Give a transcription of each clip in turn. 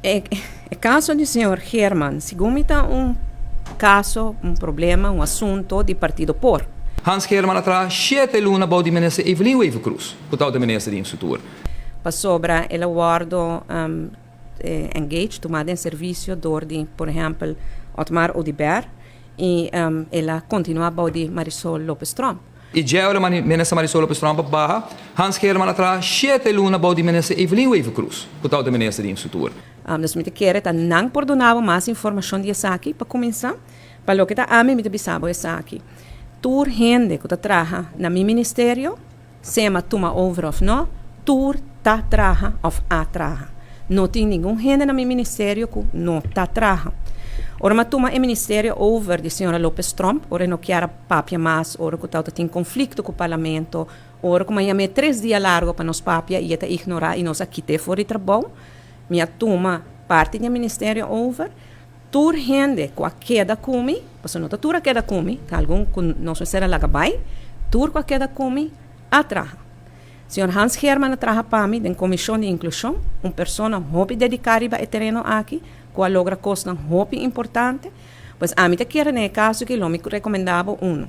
E caso di señor Geerman, segun mi, ta un caso, un problema, un asunto di partido POR. Hans Geerman a traha 7 luna bou di minister Evelyn Wever-Croes, cu ta minister di infrastructura. Pasobra el a wordo engaged, tuma den servicio door di, por ehempel, Otmar Oduber y el a continua bou di Marisol Lopez Tromp. Y ya minister Marisol Lopez Tromp baha, Hans Geerman a traha 7 luna bou di minister Evelyn Wever-Croes, cu ta minister di infrastructura. Dus mi ta kere ta nan por duna mas informacion di esaki pa cuminsa. Pa loke ta ami, mi ta bisa bo esaki. Tur hende cu ta traha na mi ministerio, sea m'a tuma over of no, tur ta traha of a traha. No tin ningun hende na mi ministerio cu no ta traha. Ora m'a tuma e ministerio over di señora Lopez Tromp, ora no kier papia mas, ora cu tin conflicto cu parlamento, ora cu mi 3 dia largo pa nos papia y e ta ignora y nos a kit'e for di trabou, mi a tuma parti di ministerio over, tur hende cu a keda cu mi, pasobra no ta tur a keda cu mi, algun cu nos a laga bay, tur cu a keda cu mi, a traha. Señor Hans Geerman a traha pa mi den Comision di Inclusion, un persona hopi dedica riba e tereno aki, cu a logra cos hopi importante. Pues ami ta kere den e caso cu lo mi recomenda bo uno.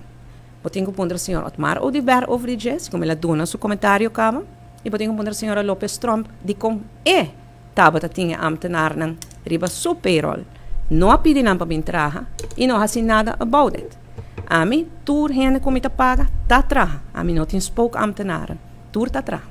Bo tin cu puntra señor Otmar Oduber over di dje, como el a duna su comentario caba, y bo tin cu puntra señora Lopez Tromp di con e tabata tin ambtenaarnan riba su payroll. No a pidi nan pa bin traha y no haci nada about it. Ami, tur hende cu mi ta paga, ta traha. Ami no tin spookambtenaren. Tur ta traha.